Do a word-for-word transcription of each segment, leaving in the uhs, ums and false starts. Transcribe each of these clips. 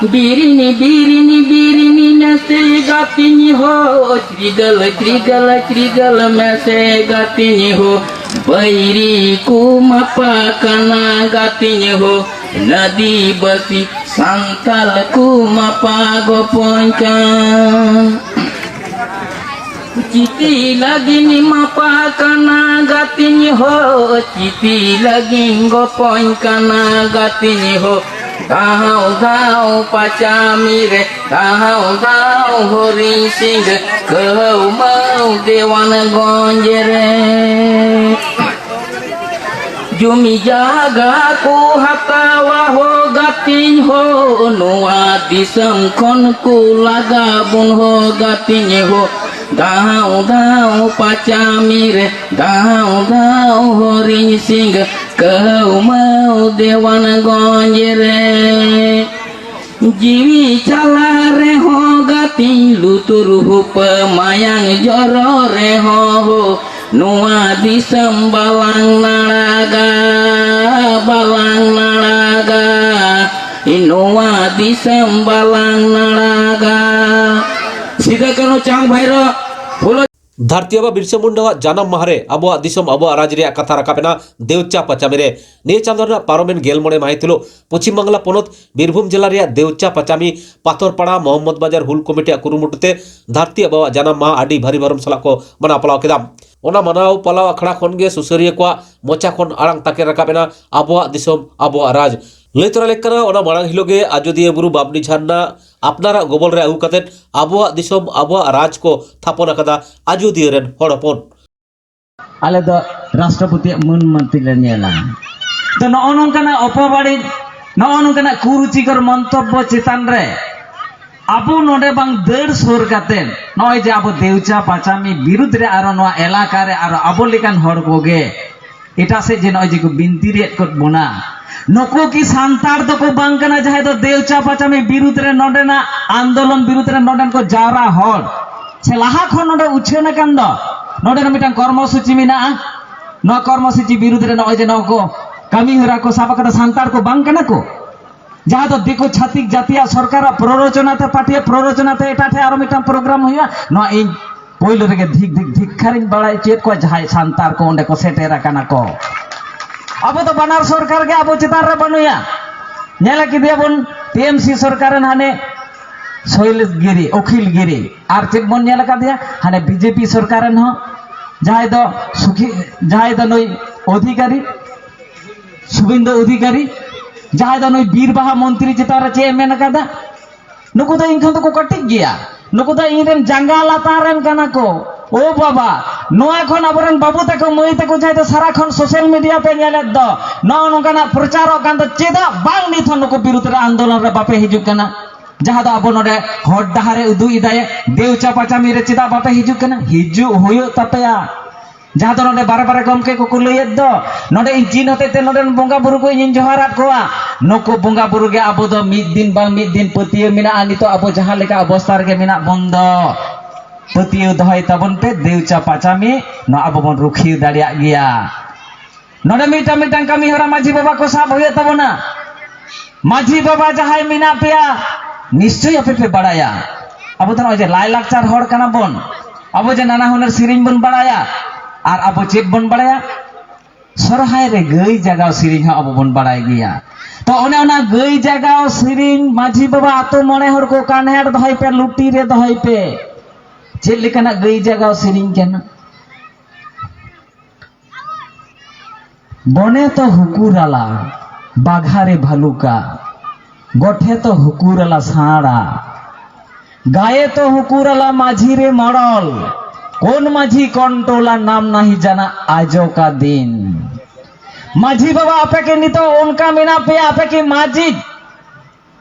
ᱵᱤᱨᱤᱱᱤ ᱵᱤᱨᱤᱱᱤ ᱵᱤᱨᱤᱱᱤ ᱢᱮᱥᱮ ᱜᱟᱛᱤᱧ ᱦᱳ, ᱪᱨᱤᱜᱟᱞ ᱪᱨᱤᱜᱟᱞ ᱪᱨᱤᱜᱟᱞ ᱢᱮᱥᱮ ᱜᱟᱛᱤᱧ ᱦᱳ᱾ ᱵᱟᱹᱭᱨᱤ ᱠᱚ ᱢᱟᱯᱟ ᱠᱟᱱᱟ ᱜᱟᱛᱤᱧ ᱦᱳ, ᱟᱹᱫᱤᱵᱟᱹᱥᱤ ᱥᱟᱱᱛᱟᱞ ᱠᱚ ᱢᱟᱯᱟ ᱜᱚᱯᱚᱧ ᱠᱟᱱ᱾ ᱪᱤᱛᱤ ᱞᱟᱹᱜᱤᱫ ᱢᱟᱯᱟ ᱠᱟᱱᱟ ᱜᱟᱛᱤᱧ ᱦᱳ, ᱪᱤᱛᱤ ᱞᱟᱹᱜᱤᱫ ᱜᱚᱯᱚᱧ ᱠᱟᱱᱟ ᱜᱟᱛᱤᱧ ᱦᱳ᱾ ᱫᱷᱟᱣ ᱫᱷᱟᱣ ᱯᱟᱪᱟᱢᱤ ᱨᱮ, ᱫᱷᱟᱣ ᱫᱷᱟᱣ ᱦᱚᱨᱤ ᱥᱤᱝ, ᱠᱟᱹᱣᱢᱟᱹᱣ ᱫᱮᱣᱟᱱ ᱜᱚᱸᱡᱽ ᱨᱮ᱾ ᱡᱩᱢᱤ ᱡᱟᱭᱜᱟ ᱠᱚ ᱦᱟᱛᱟᱣᱟ ᱦᱳ ᱜᱟᱛᱤᱧ ᱦᱳ, ᱱᱚᱣᱟ ᱫᱤᱥᱚᱢ ᱠᱷᱚᱱ ᱠᱚ ᱞᱟᱜᱟ ᱵᱚᱱ ᱦᱳ ᱜᱟᱛᱤᱧ ᱦᱳ᱾ ᱫᱷᱟᱣ ᱫᱷᱟᱣ ᱯᱟᱪᱟᱢᱤ ᱨᱮ, ᱫᱷᱟᱣ ᱫᱷᱟᱣ ᱦᱚᱨᱤ ᱥᱤᱝ, ᱠᱟᱹᱣᱢᱟᱹᱣ ᱫᱮᱣᱟᱱ ᱜᱚᱸᱡᱽ ᱨᱮ᱾ ᱡᱤᱣᱤ ᱪᱟᱞᱟᱜ ᱨᱮᱦᱚᱸ ᱜᱟᱛᱤᱧ, ᱞᱩᱛᱩᱨ ᱦᱩᱯᱟᱹ ᱢᱟᱭᱟᱝ ᱡᱚᱨᱚ ᱨᱮᱦᱚᱸ ᱦᱳ, ᱱᱚᱣᱟ ᱫᱤᱥᱚᱢ ᱵᱟᱞᱟᱝ ᱱᱟᱲᱟᱜᱟ, ᱵᱟᱞᱟᱝ ᱱᱟᱲᱟᱜᱟ, ᱱᱚᱣᱟ ᱫᱤᱥᱚᱢ ᱵᱟᱞᱟᱝ ᱱᱟᱲᱟᱜᱟ᱾ ᱥᱤᱫᱟᱹ ᱠᱟᱹᱱᱦᱩ ᱪᱟᱸᱫᱽ ᱵᱷᱟᱭᱨᱚ ᱯᱷᱩᱞᱳ ᱫᱷᱟᱹᱨᱛᱤ ᱟᱵᱟ ᱵᱤᱨᱥᱟ ᱢᱩᱱᱰᱟᱣᱟᱜ ᱡᱟᱱᱟᱢ ᱢᱟᱦᱟ ᱨᱮ ᱟᱵᱚᱣᱟᱜ ᱫᱤᱥᱚᱢ ᱟᱵᱚᱣᱟᱜ ᱨᱟᱡᱽ ᱨᱮᱭᱟᱜ ᱠᱟᱛᱷᱟ ᱨᱟᱠᱟᱵ ᱮᱱᱟ ᱫᱮᱣᱪᱟ ᱯᱟᱪᱟᱢᱤ ᱨᱮ᱾ ᱱᱤᱭᱟᱹ ᱪᱟᱸᱫᱚ ᱨᱮᱱᱟᱜ ᱯᱟᱨᱚᱢᱮᱱ ᱜᱮᱞ ᱢᱚᱬᱮ ᱢᱟᱹᱦᱤᱛ ᱦᱤᱞᱳᱜ ᱯᱚᱪᱷᱤᱢ ᱵᱟᱝᱞᱟ ᱯᱚᱱᱚᱛ ᱵᱤᱨᱵᱷᱩᱢ ᱡᱮᱞᱟ ᱨᱮᱭᱟᱜ ᱫᱮᱣᱪᱟ ᱯᱟᱪᱟᱢᱤ ᱯᱟᱛᱷᱚᱨᱯᱟᱲᱟ ᱢᱚᱦᱚᱢᱢᱚᱫᱽ ᱵᱟᱡᱟᱨ ᱦᱩᱞ ᱠᱚᱢᱤᱴᱤᱭᱟᱜ ᱠᱩᱨᱩᱢᱩᱴᱩ ᱛᱮ ᱫᱷᱟᱹᱨᱛᱤ ᱟᱵᱟᱣᱟᱜ ᱡᱟᱱᱟᱢ ᱢᱟᱦᱟ ᱟᱹᱰᱤ ᱵᱷᱟᱹᱨᱤ ᱵᱷᱟᱹᱨᱚᱢ ᱥᱟᱞᱟᱜ ᱠᱚ ᱢᱟᱱᱟᱣ ᱯᱟᱞᱟᱣ ᱠᱮᱫᱟ᱾ ᱚᱱᱟ ᱢᱟᱱᱟᱣ ᱯᱟᱞᱟᱣ ᱟᱠᱷᱲᱟ ᱠᱷᱚᱱ ᱜᱮ ᱥᱩᱥᱟᱹᱨᱤᱭᱟᱹ ᱠᱚᱣᱟᱜ ᱢᱚᱪᱟ ᱠᱷᱚᱱ ᱟᱲᱟᱝ ᱛᱟᱠᱮᱨ ᱨᱟᱠᱟᱵ ᱮᱱᱟ, ᱟᱵᱚᱣᱟᱜ ᱫᱤᱥᱚᱢ ᱟᱵᱚᱣᱟᱜ ᱨᱟᱡᱽ᱾ ᱞᱟᱹᱭ ᱛᱚᱨᱟ ᱞᱮᱠ ᱠᱟᱱᱟ, ᱚᱱᱟ ᱢᱟᱲᱟᱝ ᱦᱤᱞᱳᱜ ᱜᱮ ᱟᱡᱚᱫᱤᱭᱟᱹ ᱵᱩᱨᱩ ᱵᱟᱢᱱᱤ ᱡᱷᱟᱨᱱᱟ ᱟᱯᱱᱟᱨᱟᱜ ᱜᱚᱵᱚᱞ ᱨᱮ ᱟᱹᱜᱩ ᱠᱟᱛᱮ ᱟᱵᱚᱣᱟᱜ ᱫᱤᱥᱚᱢ ᱟᱵᱚᱣᱟᱜ ᱨᱟᱡᱽ ᱠᱚ ᱛᱷᱟᱯᱚᱱ ᱟᱠᱟᱫᱟ ᱟᱡᱚᱫᱤᱭᱟᱹ ᱨᱮᱱ ᱦᱚᱲ ᱦᱚᱯᱚᱱ᱾ ᱟᱞᱮ ᱫᱚ ᱨᱟᱥᱴᱨᱚᱯᱚᱛᱤᱭᱟᱜ ᱢᱟᱹᱱ ᱢᱟᱹᱱᱛᱤ ᱞᱮ ᱧᱮᱞᱟ᱾ ᱛᱚ, ᱱᱚᱜᱼᱚ ᱱᱚᱝᱠᱟᱱᱟᱜ ᱚᱯᱚᱵᱟᱹᱲᱤᱡ, ᱱᱚᱜᱼᱚ ᱱᱚᱝᱠᱟᱱᱟᱜ ᱠᱩᱨᱩᱪᱤᱠᱚᱨ ᱢᱚᱱᱛᱚᱵᱵᱚ ᱪᱮᱛᱟᱱ ᱨᱮ ᱟᱵᱚ ᱱᱚᱰᱮ ᱵᱟᱝ ᱫᱟᱹᱲ ᱥᱩᱨ ᱠᱟᱛᱮ, ᱱᱚᱜᱼᱚᱭ ᱡᱮ ᱟᱵᱚ ᱫᱮᱣᱪᱟ ᱯᱟᱪᱟᱢᱤ ᱵᱤᱨᱩᱫᱽ ᱨᱮ ᱟᱨᱚ ᱱᱚᱣᱟ ᱮᱞᱟᱠᱟ ᱨᱮ ᱟᱨᱚ ᱟᱵᱚ ᱞᱮᱠᱟᱱ ᱦᱚᱲ ᱠᱚᱜᱮ ᱮᱴᱟᱜ ᱥᱮᱫ ᱡᱮ ᱱᱚᱜᱼᱚᱭ ᱡᱮ ᱠᱚ ᱵᱤᱱᱛᱤ ᱨᱮᱫ ᱠᱚ ᱵᱚᱱᱟ, ᱱᱩᱠᱩ ᱠᱤ ᱥᱟᱱᱛᱟᱲ ᱫᱚᱠᱚ ᱵᱟᱝ ᱠᱟᱱᱟ ᱡᱟᱦᱟᱸᱭ ᱫᱚ ᱫᱮᱣᱪᱟ ᱯᱟᱪᱟᱢᱤ ᱵᱤᱨᱩᱫᱽ ᱨᱮ ᱱᱚᱰᱮᱱᱟᱜ ᱟᱱᱫᱳᱞᱚᱱ ᱵᱤᱨᱩᱫᱽ ᱨᱮ ᱱᱚᱰᱮᱱ ᱠᱚ ᱡᱟᱣᱨᱟ ᱦᱚᱲ? ᱥᱮ ᱞᱟᱦᱟ ᱠᱷᱚᱱ ᱱᱚᱰᱮ ᱩᱪᱷᱟᱹᱱ ᱟᱠᱟᱱ ᱫᱚ ᱱᱚᱰᱮᱱᱟᱜ ᱢᱤᱫᱴᱟᱝ ᱠᱚᱨᱢᱚ ᱥᱩᱪᱤ ᱢᱮᱱᱟᱜᱼᱟ? ᱱᱚᱣᱟ ᱠᱚᱨᱢᱚ ᱥᱩᱪᱤ ᱵᱤᱨᱩᱫᱽ ᱨᱮ ᱱᱚᱜᱼᱚᱭ ᱡᱮ ᱱᱚᱣᱟ ᱠᱚ ᱠᱟᱹᱢᱤ ᱦᱚᱨᱟ ᱠᱚ ᱥᱟᱵ ᱟᱠᱟᱫᱟ, ᱥᱟᱱᱛᱟᱲ ᱠᱚ ᱵᱟᱝ ᱠᱟᱱᱟ ᱠᱚ? ᱡᱟᱦᱟᱸ ᱫᱚ ᱫᱤᱠᱩ ᱪᱷᱟᱹᱛᱤᱠ ᱡᱟᱹᱛᱤᱭᱟᱜ ᱥᱚᱨᱠᱟᱨᱟᱜ ᱯᱨᱚᱨᱳᱪᱚᱱᱟ ᱛᱮ, ᱯᱟᱹᱴᱤᱭᱟᱹ ᱯᱨᱚᱨᱳᱪᱚᱱᱟ ᱛᱮ ᱮᱴᱟᱜ ᱴᱷᱮᱱ ᱟᱨᱚ ᱢᱤᱫᱴᱟᱝ ᱯᱨᱳᱜᱨᱟᱢ ᱦᱩᱭᱩᱜᱼᱟ᱾ ᱱᱚᱣᱟ ᱤᱧ ᱯᱳᱭᱞᱳ ᱨᱮᱜᱮ ᱫᱷᱤᱠ ᱫᱷᱤᱠ ᱫᱷᱤᱠᱠᱷᱟᱨᱤᱧ ᱵᱟᱲᱟᱭ ᱦᱚᱪᱚᱭᱮᱫ ᱠᱚᱣᱟ, ᱡᱟᱦᱟᱸᱭ ᱥᱟᱱᱛᱟᱲ ᱠᱚ ᱚᱸᱰᱮ ᱠᱚ ᱥᱮᱴᱮᱨ ᱟᱠᱟᱱᱟ ᱠᱚ᱾ ᱟᱵᱚ ᱫᱚ ᱵᱟᱱᱟᱨ ᱥᱚᱨᱠᱟᱨ ᱜᱮ ᱟᱵᱚ ᱪᱮᱛᱟᱱ ᱨᱮ ᱵᱟᱹᱱᱩᱭᱟ᱾ ᱧᱮᱞ ᱠᱮᱫᱮᱭᱟ ᱵᱚᱱ ᱴᱤ ᱮᱢ ᱥᱤ ᱥᱚᱨᱠᱟᱨ ᱨᱮᱱ ᱦᱟᱱᱮ ᱥᱳᱭᱞᱮᱥ ᱜᱤᱨᱤ, ᱚᱠᱷᱤᱞ ᱜᱤᱨᱤ, ᱟᱨ ᱪᱮᱫ ᱵᱚᱱ ᱧᱮᱞ ᱟᱠᱟᱫᱮᱭᱟ ᱦᱟᱱᱮ ᱵᱤ ᱡᱮ ᱯᱤ ᱥᱚᱨᱠᱟᱨ ᱨᱮᱱ ᱦᱚᱸ, ᱡᱟᱦᱟᱸᱭ ᱫᱚ ᱥᱩᱠᱷᱤ, ᱡᱟᱦᱟᱸᱭ ᱫᱚ ᱱᱩᱭ ᱚᱫᱷᱤᱠᱟᱨᱤ, ᱥᱩᱵᱤᱱᱫᱨᱚ ᱚᱫᱷᱤᱠᱟᱨᱤ, ᱡᱟᱦᱟᱸᱭ ᱫᱚ ᱱᱩᱭ ᱵᱤᱨ ᱵᱟᱦᱟ ᱢᱚᱱᱛᱨᱤ ᱪᱮᱛᱟᱱ ᱨᱮ ᱪᱮᱫ ᱮ ᱢᱮᱱ ᱟᱠᱟᱫᱟ? ᱱᱩᱠᱩ ᱫᱚ ᱤᱧ ᱠᱷᱚᱱ ᱫᱚᱠᱚ ᱠᱟᱹᱴᱤᱡ ᱜᱮᱭᱟ, ᱱᱩᱠᱩ ᱫᱚ ᱤᱧ ᱨᱮᱱ ᱡᱟᱸᱜᱟ ᱞᱟᱛᱟᱨ ᱨᱮᱱ ᱠᱟᱱᱟ ᱠᱚ᱾ ᱳ ᱵᱟᱵᱟ, ᱱᱚᱣᱟ ᱠᱷᱚᱱ ᱟᱵᱚᱨᱮᱱ ᱵᱟᱹᱵᱩ ᱛᱟᱠᱚ, ᱢᱟᱹᱭ ᱛᱟᱠᱚ, ᱡᱟᱦᱟᱸᱭ ᱫᱚ ᱥᱟᱨᱟ ᱠᱷᱚᱱ ᱥᱳᱥᱟᱞ ᱢᱤᱰᱤᱭᱟ ᱯᱮ ᱧᱮᱞᱮᱫ ᱫᱚ, ᱱᱚᱜᱼᱚ ᱱᱚᱝᱠᱟᱱᱟᱜ ᱯᱨᱚᱪᱟᱨᱚᱜ ᱠᱟᱱ ᱫᱚ, ᱪᱮᱫᱟᱜ ᱵᱟᱝ ᱱᱤᱛ ᱦᱚᱸ ᱱᱩᱠᱩ ᱵᱤᱨᱩᱫᱷ ᱨᱮ ᱟᱱᱫᱳᱞᱚᱱ ᱨᱮ ᱵᱟᱯᱮ ᱦᱤᱡᱩᱜ ᱠᱟᱱᱟ? ᱡᱟᱦᱟᱸ ᱫᱚ ᱟᱵᱚ ᱱᱚᱰᱮ ᱦᱚᱨ ᱰᱟᱦᱟᱨᱮ ᱩᱫᱩᱜ ᱮᱫᱟᱭ, ᱫᱮᱣᱪᱟ ᱯᱟᱪᱟᱢᱤ ᱨᱮ ᱪᱮᱫᱟᱜ ᱵᱟᱯᱮ ᱦᱤᱡᱩᱜ ᱠᱟᱱᱟ? ᱦᱤᱡᱩᱜ ᱦᱩᱭᱩᱜ ᱛᱟᱯᱮᱭᱟ᱾ ᱡᱟᱦᱟᱸ ᱫᱚ ᱱᱚᱰᱮ ᱵᱟᱨᱮ ᱵᱟᱨᱮ ᱜᱚᱢᱠᱮ ᱠᱚᱠᱚ ᱞᱟᱹᱭᱮᱫ ᱫᱚ, ᱱᱚᱰᱮ ᱤᱧ ᱪᱤᱱ ᱦᱚᱛᱮᱡ ᱛᱮ ᱱᱚᱰᱮᱱ ᱵᱚᱸᱜᱟ ᱵᱩᱨᱩ ᱠᱚ ᱤᱧᱤᱧ ᱡᱚᱦᱟᱨᱟᱫ ᱠᱚᱣᱟ᱾ ᱱᱩᱠᱩ ᱵᱚᱸᱜᱟ ᱵᱩᱨᱩ ᱜᱮ ᱟᱵᱚ ᱫᱚ ᱢᱤᱫ ᱫᱤᱱ ᱵᱟᱝ ᱢᱤᱫ ᱫᱤᱱ ᱯᱟᱹᱛᱭᱟᱹᱣ ᱢᱮᱱᱟᱜᱼᱟ᱾ ᱱᱤᱛᱚᱜ ᱟᱵᱚ ᱡᱟᱦᱟᱸ ᱞᱮᱠᱟ ᱚᱵᱚᱥᱛᱟ ᱨᱮᱜᱮ ᱢᱮᱱᱟᱜ ᱵᱚᱱ ᱫᱚ, ᱯᱟᱹᱛᱭᱟᱹᱣ ᱫᱚᱦᱚᱭ ᱛᱟᱵᱚᱱ ᱯᱮ, ᱫᱮᱣᱪᱟ ᱯᱟᱪᱟᱢᱤ ᱱᱚᱣᱟ ᱟᱵᱚ ᱵᱚᱱ ᱨᱩᱠᱷᱤᱭᱟᱹ ᱫᱟᱲᱮᱭᱟᱜ ᱜᱮᱭᱟ᱾ ᱱᱚᱰᱮ ᱢᱤᱫᱴᱟᱝ ᱢᱤᱫᱴᱟᱝ ᱠᱟᱹᱢᱤ ᱦᱚᱨᱟ ᱢᱟᱹᱡᱷᱤ ᱵᱟᱵᱟ ᱠᱚ ᱥᱟᱵ ᱦᱩᱭᱩᱜ ᱛᱟᱵᱚᱱᱟ᱾ ᱢᱟᱹᱡᱷᱤ ᱵᱟᱵᱟ ᱡᱟᱦᱟᱸᱭ ᱢᱮᱱᱟᱜ ᱯᱮᱭᱟ, ᱱᱤᱥᱪᱳᱭ ᱟᱯᱮ ᱯᱮ ᱵᱟᱲᱟᱭᱟ᱾ ᱟᱵᱚ ᱫᱚ ᱱᱚᱜᱼᱚᱭ ᱡᱮ ᱞᱟᱭᱼᱞᱟᱠᱪᱟᱨ ᱦᱚᱲ ᱠᱟᱱᱟ ᱵᱚᱱ, ᱟᱵᱚ ᱡᱮ ᱱᱟᱱᱟ ᱦᱩᱱᱟᱹᱨ ᱥᱮᱨᱮᱧ ᱵᱚᱱ ᱵᱟᱲᱟᱭᱟ, ᱟᱨ ᱟᱵᱚ ᱪᱮᱫ ᱵᱚᱱ ᱵᱟᱲᱟᱭᱟ? ᱥᱚᱨᱦᱟᱭ ᱨᱮ ᱜᱟᱹᱭ ᱡᱟᱜᱟᱣ ᱥᱮᱨᱮᱧ ᱦᱚᱸ ᱟᱵᱚ ᱵᱚᱱ ᱵᱟᱲᱟᱭ ᱜᱮᱭᱟ᱾ ᱛᱚ ᱚᱱᱮ ᱚᱱᱟ ᱜᱟᱹᱭ ᱡᱟᱜᱟᱣ ᱥᱮᱨᱮᱧ ᱢᱟᱹᱡᱷᱤ ᱵᱟᱵᱟ ᱟᱛᱳ ᱢᱚᱬᱮ ᱦᱚᱲ ᱠᱚ ᱠᱟᱱᱦᱮᱲ ᱫᱚᱦᱚᱭ ᱯᱮ, ᱞᱩᱴᱤ ᱨᱮ ᱫᱚᱦᱚᱭ ᱯᱮ᱾ ᱪᱮᱫ ᱞᱮᱠᱟᱱᱟᱜ ᱜᱟᱹᱭ ᱡᱟᱜᱟᱣ ᱥᱮᱨᱮᱧ ᱠᱟᱱᱟ? ᱵᱚᱱᱮ ᱛᱚ ᱦᱩᱠᱩᱨᱟᱞᱟ ᱵᱟᱜᱷᱟᱨᱮ ᱵᱷᱟᱞᱩᱠᱟ, ᱜᱚᱴᱷᱮ ᱛᱚ ᱦᱩᱠᱩᱨᱟᱞᱟ ᱥᱟᱬᱟ, ᱜᱟᱭᱮ ᱛᱚ ᱦᱩᱠᱩᱨᱟᱞᱟ ᱢᱟᱹᱡᱷᱤ ᱨᱮ ᱢᱚᱲᱚᱞ, ᱠᱳᱱ ᱢᱟᱹᱡᱷᱤ ᱠᱚᱱᱴᱳᱞᱟ ᱱᱟᱢ ᱱᱟᱦᱤ ᱡᱟᱱᱟ ᱟᱡᱚ ᱠᱟ ᱫᱤᱱ᱾ ᱢᱟᱹᱡᱷᱤ ᱵᱟᱵᱟ, ᱟᱯᱮ ᱠᱤ ᱱᱤᱛᱚᱜ ᱚᱱᱠᱟ ᱢᱮᱱᱟᱜ ᱯᱮᱭᱟ? ᱟᱯᱮ ᱠᱤ ᱢᱟᱹᱡᱷᱤ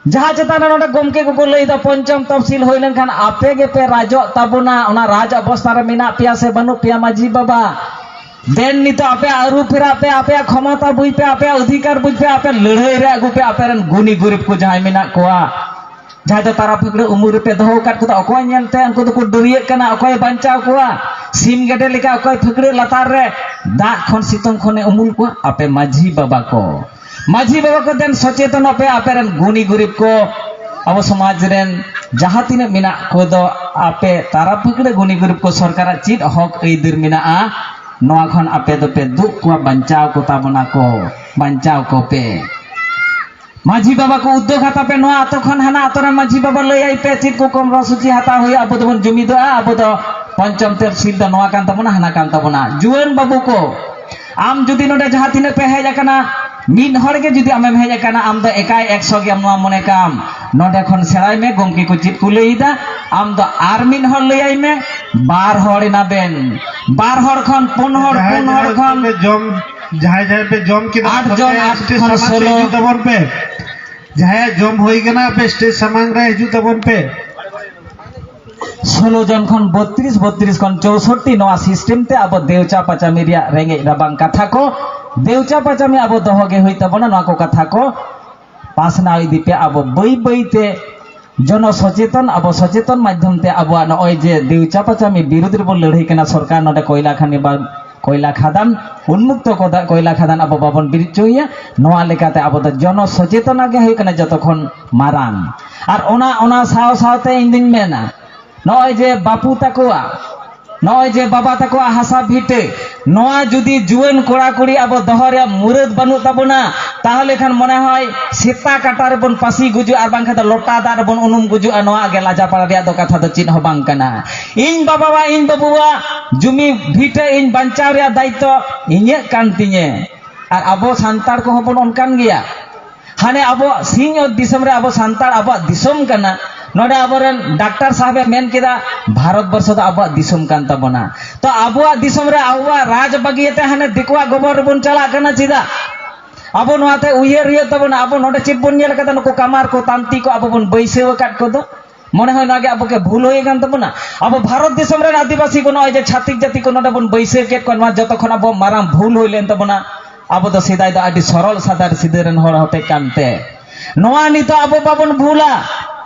ᱡᱟᱦᱟᱸ ᱪᱮᱛᱟᱱ ᱨᱮ ᱱᱚᱰᱮ ᱜᱚᱢᱠᱮ ᱠᱚᱠᱚ ᱞᱟᱹᱭ ᱮᱫᱟ, ᱯᱚᱧᱪᱚᱢ ᱛᱚᱯᱥᱤᱞ ᱦᱩᱭ ᱞᱮᱱᱠᱷᱟᱱ ᱟᱯᱮ ᱜᱮᱯᱮ ᱨᱟᱡᱚᱜ ᱛᱟᱵᱚᱱᱟ᱾ ᱚᱱᱟ ᱨᱟᱡᱽ ᱚᱵᱚᱥᱛᱷᱟ ᱨᱮ ᱢᱮᱱᱟᱜ ᱯᱮᱭᱟ ᱥᱮ ᱵᱟᱹᱱᱩᱜ ᱯᱮᱭᱟ ᱢᱟᱹᱡᱷᱤ ᱵᱟᱵᱟ? ᱫᱮᱱ ᱱᱤᱛᱚᱜ ᱟᱯᱮ ᱟᱹᱨᱩ ᱯᱷᱮᱨᱟᱜ ᱯᱮ, ᱟᱯᱮᱭᱟᱜ ᱠᱷᱚᱢᱚᱛᱟ ᱵᱩᱡᱽ ᱯᱮ, ᱟᱯᱮᱭᱟᱜ ᱚᱫᱷᱤᱠᱟᱨ ᱵᱩᱡᱽ ᱯᱮ, ᱟᱯᱮ ᱞᱟᱹᱲᱦᱟᱹᱭ ᱨᱮ ᱟᱹᱜᱩ ᱯᱮ ᱟᱯᱮᱨᱮᱱ ᱜᱩᱱᱤ ᱜᱩᱨᱤᱵ ᱠᱚ ᱡᱟᱦᱟᱸᱭ ᱢᱮᱱᱟᱜ ᱠᱚᱣᱟ, ᱡᱟᱦᱟᱸᱭ ᱫᱚ ᱛᱟᱨᱟ ᱯᱷᱟᱹᱠᱲᱟᱹ ᱩᱢᱩᱞ ᱨᱮᱯᱮ ᱫᱚᱦᱚ ᱟᱠᱟᱫ ᱠᱚᱫᱚ᱾ ᱚᱠᱚᱭ ᱧᱮᱞᱛᱮ ᱩᱱᱠᱩ ᱫᱚᱠᱚ ᱰᱟᱹᱨᱭᱟᱹᱜ ᱠᱟᱱᱟ? ᱚᱠᱚᱭ ᱵᱟᱧᱪᱟᱣ ᱠᱚᱣᱟ? ᱥᱤᱢ ᱜᱮᱰᱮ ᱞᱮᱠᱟ ᱚᱠᱚᱭ ᱯᱷᱟᱹᱠᱲᱟᱹ ᱞᱟᱛᱟᱨ ᱨᱮ ᱫᱟᱜ ᱠᱷᱚᱱ ᱥᱤᱛᱩᱝ ᱠᱷᱚᱱᱮ ᱩᱢᱩᱞ ᱠᱚᱣᱟ? ᱟᱯᱮ ᱢᱟᱹᱡᱷᱤ ᱵᱟᱵᱟ ᱠᱚ᱾ ᱢᱟᱹᱡᱷᱤ ᱵᱟᱵᱟ ᱠᱚ ᱫᱮᱱ ᱥᱚᱪᱮᱛᱚᱱᱚᱜ ᱯᱮ, ᱟᱯᱮ ᱨᱮᱱ ᱜᱩᱱᱤ ᱜᱩᱨᱤᱵ ᱠᱚ, ᱟᱵᱚ ᱥᱚᱢᱟᱡᱽ ᱨᱮᱱ ᱡᱟᱦᱟᱸ ᱛᱤᱱᱟᱹᱜ ᱢᱮᱱᱟᱜ ᱠᱚᱫᱚ, ᱟᱯᱮ ᱛᱟᱨᱟ ᱯᱷᱟᱹᱠᱲᱟᱹ ᱜᱩᱱᱤ ᱜᱩᱨᱤᱵ ᱠᱚ ᱥᱚᱨᱠᱟᱨᱟᱜ ᱪᱮᱫ ᱦᱚᱠ ᱟᱹᱭᱫᱟᱹᱨ ᱢᱮᱱᱟᱜᱼᱟ, ᱱᱚᱣᱟ ᱠᱷᱚᱱ ᱟᱯᱮ ᱫᱚᱯᱮ ᱫᱩᱜ ᱠᱚᱣᱟ, ᱵᱟᱧᱪᱟᱣ ᱠᱚ ᱛᱟᱵᱚᱱᱟ ᱠᱚ, ᱵᱟᱧᱪᱟᱣ ᱠᱚᱯᱮ᱾ ᱢᱟᱹᱡᱷᱤ ᱵᱟᱵᱟ ᱠᱚ ᱩᱫᱽᱫᱳᱜᱽ ᱦᱟᱛᱟᱣ ᱯᱮ, ᱱᱚᱣᱟ ᱟᱛᱳ ᱠᱷᱚᱱ ᱦᱟᱱᱟ ᱟᱛᱳ ᱨᱮᱱ ᱢᱟᱹᱡᱷᱤ ᱵᱟᱵᱟ ᱞᱟᱹᱭ ᱟᱭ ᱯᱮ, ᱪᱮᱫ ᱠᱚ ᱠᱚᱨᱢᱚᱥᱩᱪᱤ ᱦᱟᱛᱟᱣ ᱦᱩᱭᱩᱜᱼᱟ, ᱟᱵᱚ ᱫᱚᱵᱚᱱ ᱡᱩᱢᱤᱫᱚᱜᱼᱟ, ᱟᱵᱚ ᱫᱚ ᱯᱚᱧᱪᱚᱢ ᱛᱚᱦᱥᱤᱞ ᱫᱚ ᱱᱚᱣᱟ ᱠᱟᱱ ᱛᱟᱵᱚᱱᱟ, ᱦᱟᱱᱟ ᱠᱟᱱ ᱛᱟᱵᱚᱱᱟ᱾ ᱡᱩᱣᱟᱹᱱ ᱵᱟᱹᱵᱩ ᱠᱚ, ᱟᱢ ᱡᱩᱫᱤ ᱱᱚᱰᱮ ᱡᱟᱦᱟᱸ ᱛᱤᱱᱟᱹᱜ ᱯᱮ ᱦᱮᱡ ᱟᱠᱟᱱᱟ, ᱢᱤᱫ ᱦᱚᱲ ᱜᱮ ᱡᱩᱫᱤ ᱟᱢᱮᱢ ᱦᱮᱡ ᱟᱠᱟᱱᱟ, ᱟᱢ ᱫᱚ ᱮᱠᱟᱭ ᱮᱠᱥᱚ ᱜᱮ ᱱᱚᱣᱟ ᱢᱚᱱᱮ ᱠᱟᱢ᱾ ᱱᱚᱰᱮ ᱠᱷᱚᱱ ᱥᱮᱬᱟᱭ ᱢᱮ, ᱜᱚᱢᱠᱮ ᱠᱚ ᱪᱮᱫ ᱠᱚ ᱞᱟᱹᱭ ᱮᱫᱟ, ᱟᱢ ᱫᱚ ᱟᱨ ᱢᱤᱫ ᱦᱚᱲ ᱞᱟᱹᱭᱟᱭ ᱢᱮ, ᱵᱟᱨ ᱦᱚᱲ ᱮᱱᱟ ᱵᱮᱱ, ᱵᱟᱨ ᱦᱚᱲ ᱠᱷᱚᱱ ᱯᱩᱱ ᱦᱚᱲ, ᱡᱟᱦᱟᱸᱭ ᱯᱩᱱ ᱦᱚᱲ ᱡᱟᱦᱟᱸᱭ ᱠᱷᱚᱱ ᱯᱮ ᱡᱚᱢ, ᱡᱟᱦᱟᱸᱭ ᱡᱟᱦᱟᱸᱭ ᱯᱮ ᱡᱚᱢ ᱠᱮᱫᱟ, ᱟᱴ ᱡᱚᱱ, ᱟᱯᱮ ᱟᱴ ᱥᱴᱮᱡ ᱠᱷᱚᱱ ᱥᱟᱢᱟᱝ ᱥᱮᱫ ᱥᱳᱞᱳ᱾ ᱦᱤᱡᱩᱜ ᱛᱟᱵᱚᱱ ᱯᱮ᱾ ᱡᱟᱦᱟᱸᱭᱟᱜ ᱡᱚᱢ ᱦᱩᱭ ᱠᱟᱱᱟ, ᱟᱯᱮ ᱥᱴᱮᱡ ᱥᱟᱢᱟᱝ ᱨᱮ ᱦᱤᱡᱩᱜ ᱛᱟᱵᱚᱱ ᱯᱮ᱾ ᱥᱳᱞᱳ ᱡᱚᱱ ᱠᱷᱚᱱ ᱵᱚᱛᱛᱨᱤᱥ, ᱵᱚᱛᱛᱨᱤᱥ ᱠᱷᱚᱱ ᱪᱳᱥᱚᱴᱴᱤ, ᱱᱚᱣᱟ ᱥᱤᱥᱴᱮᱢ ᱛᱮ ᱟᱵᱚ ᱫᱮᱣᱪᱟ ᱯᱟᱪᱟᱢᱤ ᱨᱮᱭᱟᱜ ᱨᱮᱸᱜᱮᱡ ᱨᱟᱵᱟᱝ ᱠᱟᱛᱷᱟ ᱠᱚ, ᱫᱮᱣᱪᱟ ᱯᱟᱪᱟᱢᱤ ᱟᱵᱚ ᱫᱚᱦᱚ ᱜᱮ ᱦᱩᱭᱩᱜ ᱛᱟᱵᱚᱱᱟ᱾ ᱱᱚᱣᱟ ᱠᱚ ᱠᱟᱛᱷᱟ ᱠᱚ ᱯᱟᱥᱱᱟᱣ ᱤᱫᱤ ᱯᱮ᱾ ᱟᱵᱚ ᱵᱟᱹᱭ ᱵᱟᱹᱭ ᱛᱮ ᱡᱚᱱᱚ ᱥᱚᱪᱮᱛᱚᱱ, ᱟᱵᱚ ᱥᱚᱪᱮᱛᱚᱱ ᱢᱟᱫᱽᱫᱷᱚᱢ ᱛᱮ ᱟᱵᱚᱣᱟᱜ ᱱᱚᱜᱼᱚᱭ ᱡᱮ ᱫᱮᱣᱪᱟ ᱯᱟᱪᱟᱢᱤ ᱵᱤᱨᱩᱫᱽ ᱨᱮᱵᱚᱱ ᱞᱟᱹᱲᱦᱟᱹᱭ ᱠᱟᱱᱟ, ᱥᱚᱨᱠᱟᱨ ᱱᱚᱰᱮ ᱠᱚᱭᱞᱟ ᱠᱷᱟᱱᱤ ᱵᱟ ᱠᱚᱭᱞᱟ ᱠᱷᱟᱫᱟᱱ, ᱩᱱᱢᱩᱠᱛᱚ ᱠᱚᱫᱟ-, ᱠᱚᱭᱞᱟ ᱠᱷᱟᱫᱟᱱ ᱟᱵᱚ ᱵᱟᱵᱚᱱ ᱵᱤᱨᱤᱫ ᱦᱚᱪᱚᱭᱟ᱾ ᱱᱚᱣᱟ ᱞᱮᱠᱟᱛᱮ ᱟᱵᱚ ᱫᱚ ᱡᱚᱱᱚ ᱥᱚᱪᱮᱛᱚᱱᱟ ᱜᱮ ᱦᱩᱭᱩᱜ ᱠᱟᱱᱟ ᱡᱚᱛᱚ ᱠᱷᱚᱱ ᱢᱟᱨᱟᱝ᱾ ᱟᱨ ᱚᱱᱟ, ᱚᱱᱟ ᱥᱟᱶ ᱥᱟᱶᱛᱮ ᱤᱧ ᱫᱩᱧ ᱢᱮᱱᱟ, ᱱᱚᱜᱼᱚᱭ ᱡᱮ ᱵᱟᱹᱯᱩ ᱛᱟᱠᱚᱣᱟᱜ, ᱱᱚᱜᱼᱚᱭ ᱡᱮ ᱵᱟᱵᱟ ᱛᱟᱠᱚᱣᱟᱜ ᱦᱟᱥᱟ ᱵᱷᱤᱴᱟᱹ, ᱱᱚᱣᱟ ᱡᱩᱫᱤ ᱡᱩᱣᱟᱹᱱ ᱠᱚᱲᱟ ᱠᱩᱲᱤ ᱟᱵᱚ ᱫᱚᱦᱚ ᱨᱮᱭᱟᱜ ᱢᱩᱨᱟᱹᱫ ᱵᱟᱹᱱᱩᱜ ᱛᱟᱵᱚᱱᱟ, ᱛᱟᱦᱚᱞᱮ ᱠᱷᱟᱱ ᱢᱚᱱᱮ ᱦᱚᱭ ᱥᱮᱛᱟ ᱠᱟᱴᱟ ᱨᱮᱵᱚᱱ ᱯᱟᱹᱥᱤ ᱜᱩᱡᱩᱜᱼᱟ, ᱟᱨ ᱵᱟᱝᱠᱷᱟᱱ ᱫᱚ ᱞᱚᱴᱟ ᱫᱟᱜ ᱨᱮᱵᱚᱱ ᱩᱱᱩᱢ ᱜᱩᱡᱩᱜᱼᱟ᱾ ᱱᱚᱣᱟ ᱜᱮ ᱞᱟᱡᱟ ᱯᱟᱲᱟ ᱨᱮᱭᱟᱜ ᱫᱚ ᱠᱟᱛᱷᱟ ᱫᱚ ᱪᱮᱫ ᱦᱚᱸ ᱵᱟᱝ ᱠᱟᱱᱟ᱾ ᱤᱧ ᱵᱟᱵᱟᱣᱟᱜ, ᱤᱧ ᱵᱟᱹᱵᱩᱣᱟᱜ ᱡᱩᱢᱤ ᱵᱷᱤᱴᱟᱹ ᱤᱧ ᱵᱟᱧᱪᱟᱣ ᱨᱮᱭᱟᱜ ᱫᱟᱭᱤᱛᱛᱚ ᱤᱧᱟᱹᱜ ᱠᱟᱱ ᱛᱤᱧᱟᱹ᱾ ᱟᱨ ᱟᱵᱚ ᱥᱟᱱᱛᱟᱲ ᱠᱚᱦᱚᱸ ᱵᱚᱱ ᱚᱱᱠᱟᱱ ᱜᱮᱭᱟ᱾ ᱦᱟᱱᱮ ᱟᱵᱚᱣᱟᱜ ᱥᱤᱧᱚᱛ ᱫᱤᱥᱚᱢ ᱨᱮ ᱟᱵᱚ ᱥᱟᱱᱛᱟᱲ ᱟᱵᱚᱣᱟᱜ ᱫᱤᱥᱚᱢ ᱠᱟᱱᱟ, ᱱᱚᱰᱮ ᱟᱵᱚᱨᱮᱱ ᱰᱟᱠᱛᱟᱨ ᱥᱟᱦᱮᱵ ᱮ ᱢᱮᱱ ᱠᱮᱫᱟ, ᱵᱷᱟᱨᱚᱛ ᱵᱚᱨᱥᱚ ᱫᱚ ᱟᱵᱚᱣᱟᱜ ᱫᱤᱥᱚᱢ ᱠᱟᱱ ᱛᱟᱵᱚᱱᱟ᱾ ᱛᱚ ᱟᱵᱚᱣᱟᱜ ᱫᱤᱥᱚᱢ ᱨᱮ ᱟᱵᱚᱣᱟᱜ ᱨᱟᱡᱽ ᱵᱟᱹᱜᱤᱭᱟᱛᱮ ᱦᱟᱱᱮ ᱫᱤᱠᱩᱣᱟᱜ ᱜᱚᱵᱚᱞ ᱨᱮᱵᱚᱱ ᱪᱟᱞᱟᱜ ᱠᱟᱱᱟ ᱪᱮᱫᱟᱜ? ᱟᱵᱚ ᱱᱚᱣᱟᱛᱮ ᱩᱭᱦᱟᱹᱨ ᱦᱩᱭᱩᱜ ᱛᱟᱵᱚᱱᱟ, ᱟᱵᱚ ᱱᱚᱰᱮ ᱪᱮᱫ ᱵᱚᱱ ᱧᱮᱞ ᱟᱠᱟᱫᱟ, ᱱᱩᱠᱩ ᱠᱟᱢᱟᱨ ᱠᱚ, ᱛᱟᱱᱛᱤ ᱠᱚ ᱟᱵᱚ ᱵᱚᱱ ᱵᱟᱹᱭᱥᱟᱹᱣ ᱟᱠᱟᱫ ᱠᱚᱫᱚ᱾ ᱢᱚᱱᱮ ᱦᱚᱭ ᱱᱚᱣᱟ ᱜᱮ ᱟᱵᱚ ᱜᱮ ᱵᱷᱩᱞ ᱦᱩᱭ ᱟᱠᱟᱱ ᱛᱟᱵᱚᱱᱟ᱾ ᱟᱵᱚ ᱵᱷᱟᱨᱚᱛ ᱫᱤᱥᱚᱢ ᱨᱮᱱ ᱟᱹᱫᱤᱵᱟᱹᱥᱤ ᱠᱚ ᱱᱚᱜᱼᱚᱭ ᱡᱮ ᱪᱷᱟᱹᱛᱤᱠ ᱡᱟᱹᱛᱤ ᱠᱚ ᱱᱚᱰᱮ ᱵᱚᱱ ᱵᱟᱹᱭᱥᱟᱹᱣ ᱠᱮᱫ ᱠᱚᱣᱟ, ᱱᱚᱣᱟ ᱡᱚᱛᱚ ᱠᱷᱚᱱ ᱟᱵᱚ ᱢᱟᱨᱟᱝ ᱵᱷᱩᱞ ᱦᱩᱭ ᱞᱮᱱ ᱛᱟᱵᱚᱱᱟ᱾ ᱟᱵᱚ ᱫᱚ ᱥᱮᱫᱟᱭ ᱫᱚ ᱟᱹᱰᱤ ᱥᱚᱨᱚᱞ ᱥᱟᱫᱟ ᱥᱤᱫᱟᱹ ᱨᱮᱱ ᱦᱚᱲ ᱦᱚᱛᱮ ᱠᱟᱱᱛᱮ ᱱᱚᱣᱟ ᱱᱤᱛᱚᱜ ᱟᱵᱚ ᱵᱟᱵᱚᱱ ᱵᱷᱩᱞᱟ᱾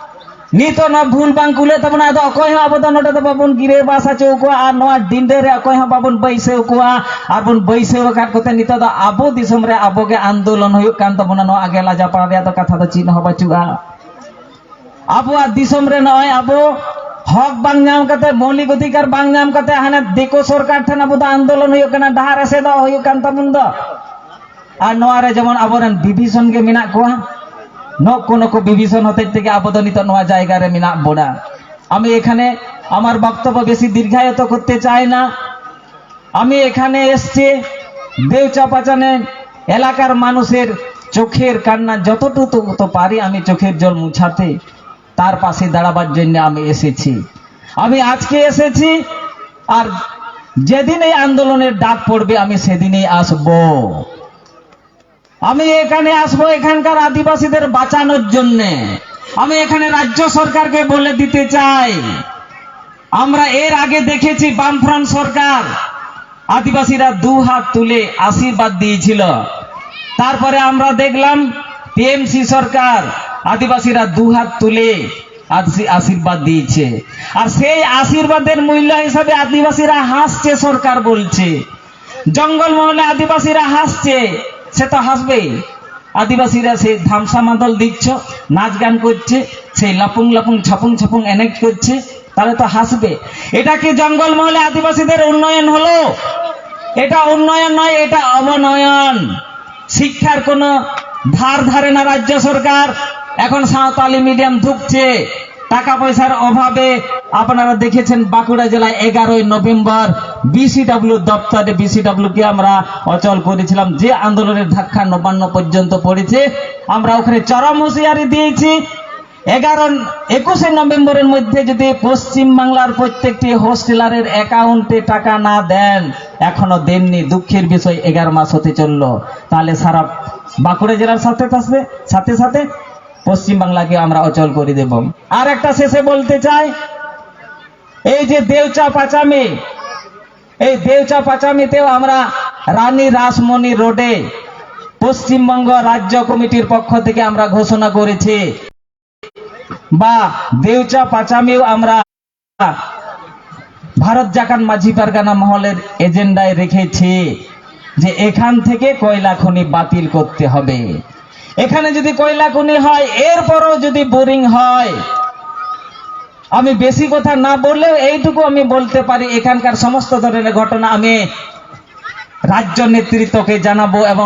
ᱱᱤᱛᱚᱜ ᱱᱚᱣᱟ ᱵᱷᱩᱞ ᱵᱟᱝ ᱠᱩᱞᱟᱹᱜ ᱛᱟᱵᱚᱱᱟ, ᱟᱫᱚ ᱚᱠᱚᱭ ᱦᱚᱸ ᱟᱵᱚ ᱫᱚ ᱱᱚᱰᱮ ᱫᱚ ᱵᱟᱵᱚᱱ ᱜᱤᱨᱟᱹ ᱵᱟᱥ ᱦᱚᱪᱚ ᱠᱚᱣᱟ, ᱟᱨ ᱱᱚᱣᱟ ᱰᱤᱸᱰᱟᱹ ᱨᱮ ᱚᱠᱚᱭ ᱦᱚᱸ ᱵᱟᱵᱚᱱ ᱵᱟᱹᱭᱥᱟᱹᱣ ᱠᱚᱣᱟ᱾ ᱟᱨ ᱵᱚᱱ ᱵᱟᱹᱭᱥᱟᱹᱣ ᱟᱠᱟᱫ ᱠᱚᱛᱮ ᱱᱤᱛᱚᱜ ᱫᱚ ᱟᱵᱚ ᱫᱤᱥᱚᱢ ᱨᱮ ᱟᱵᱚ ᱜᱮ ᱟᱱᱫᱳᱞᱚᱱ ᱦᱩᱭᱩᱜ ᱠᱟᱱ ᱛᱟᱵᱚᱱᱟ᱾ ᱱᱚᱣᱟ ᱟᱜᱮ ᱞᱟᱡᱟ ᱯᱟᱲᱟ ᱨᱮᱭᱟᱜ ᱫᱚ ᱠᱟᱛᱷᱟ ᱫᱚ ᱪᱮᱫ ᱦᱚᱸ ᱵᱟᱹᱪᱩᱜᱼᱟ᱾ ᱟᱵᱚᱣᱟᱜ ᱫᱤᱥᱚᱢ ᱨᱮ ᱱᱚᱜᱼᱚᱭ ᱟᱵᱚ ᱦᱚᱠ ᱵᱟᱝ ᱧᱟᱢ ᱠᱟᱛᱮ, ᱢᱳᱣᱞᱤᱠ ᱚᱫᱷᱤᱠᱟᱨ ᱵᱟᱝ ᱧᱟᱢ ᱠᱟᱛᱮ, ᱦᱟᱱᱮ ᱫᱤᱠᱩ ᱥᱚᱨᱠᱟᱨ ᱴᱷᱮᱱ ᱟᱵᱚ ᱫᱚ ᱟᱱᱫᱳᱞᱚᱱ ᱦᱩᱭᱩᱜ ᱠᱟᱱᱟ, ᱰᱟᱦᱟᱨ ᱮᱥᱮᱫᱚᱜ ᱦᱩᱭᱩᱜ ᱠᱟᱱ ᱛᱟᱵᱚᱱ ᱫᱚ᱾ ᱟᱨ ᱱᱚᱣᱟ ᱨᱮ ᱡᱮᱢᱚᱱ ᱟᱵᱚᱨᱮᱱ ᱵᱤᱵᱷᱤᱥᱚᱱ ᱜᱮ ᱢᱮᱱᱟᱜ ᱠᱚᱣᱟ, ᱱᱩᱠᱩ ᱱᱩᱠᱩ ᱵᱤᱵᱷᱤᱥᱚᱱ ᱦᱚᱛᱮᱡ ᱛᱮᱜᱮ ᱟᱵᱚ ᱫᱚ ᱱᱤᱛᱚᱜ ᱱᱚᱣᱟ ᱡᱟᱭᱜᱟ ᱨᱮ ᱢᱮᱱᱟᱜ ᱵᱚᱱᱟ। আমি এখানে আমার বক্তব্য বেশি দীর্ঘায়িত করতে চাই না। আমি এখানে এসছি দেউচা পাচানে এলাকার মানুষের চোখের কান্না যতটুকু তো পারি আমি চোখের জল মুছাতে, তার পাশে দাঁড়াবার জন্য আমি এসেছি। আমি আজকে এসেছি, আর যেদিন এই আন্দোলনের ডাক পড়বে আমি সেদিনই আসব। আমি এখানে আসবো এখানকার আদিবাসীদের বাঁচানোর জন্যে। আমি এখানে রাজ্য সরকারকে বলে দিতে চাই, আমরা এর আগে দেখেছি বামফ্রন্ট সরকার আদিবাসীরা দু হাত তুলে আশীর্বাদ দিয়েছিল। তারপরে আমরা দেখলাম টিএমসি সরকার আদিবাসীরা দু হাত তুলে আশী- আশীর্বাদ দিয়েছে। আর সেই আশীর্বাদের মূল্য হিসাবে আদিবাসীরা হাসছে, সরকার বলছে। জঙ্গলমহলে আদিবাসীরা হাসছে, সে তো হাসবেই। আদিবাসীরা সেই ধামসা মাদল দিচ্ছ, নাচ গান করছে, সেই লাপুং লাপুং ছাপুং ছাপুং এনেক্ট করছে, তাহলে তো হাসবে। এটা কি জঙ্গলমহলে আদিবাসীদের উন্নয়ন হলো? এটা উন্নয়ন নয়, এটা অবনয়ন। শিক্ষার কোনো ধার ধারে না রাজ্য সরকার। এখন সাঁওতালি মিডিয়াম ঢুকছে, টাকা পয়সার অভাবে। আপনারা দেখেছেন বাঁকুড়া জেলায় এগারোই নভেম্বর বিসিডব্লিউ দপ্তরে বিসিডব্লিউ কে আমরা অচল করেছিলাম, যে আন্দোলনের ধাক্কা নবান্ন পর্যন্ত পড়েছে। আমরা ওখানে চরম হুঁশিয়ারি দিয়েছি। এগারো একুশে নভেম্বরের মধ্যে যদি পশ্চিম বাংলার প্রত্যেকটি হোস্টেলারের অ্যাকাউন্টে টাকা না দেন, এখনো দেননি, দুঃখের বিষয়, এগারো মাস হতে চললো, তাহলে সারা বাঁকুড়া জেলার সাথে সাথে সাথে সাথে পশ্চিম বাংলাকে আমরা অচল করে দেব। আর একটা শেষে বলতে চাই, এই যে দেউচা পাচামি, এই দেউচা পাচামিতেও আমরা রানী রাসমণি রোডে পশ্চিমবঙ্গ রাজ্য কমিটির পক্ষ থেকে আমরা ঘোষণা করেছি, বা দেউচা পাচামিও আমরা ভারত জাকান মাঝি পারগানা মহলের এজেন্ডায় রেখেছি যে এখান থেকে কয়লা খনি বাতিল করতে হবে। এখানে যদি কয়লা খনি হয়, এরপরও যদি বোরিং হয়, আমি বেশি কথা না বললেও এইটুকু আমি বলতে পারি, এখানকার সমস্ত ধরনের ঘটনা আমি রাজ্য নেতৃত্বকে জানাবো এবং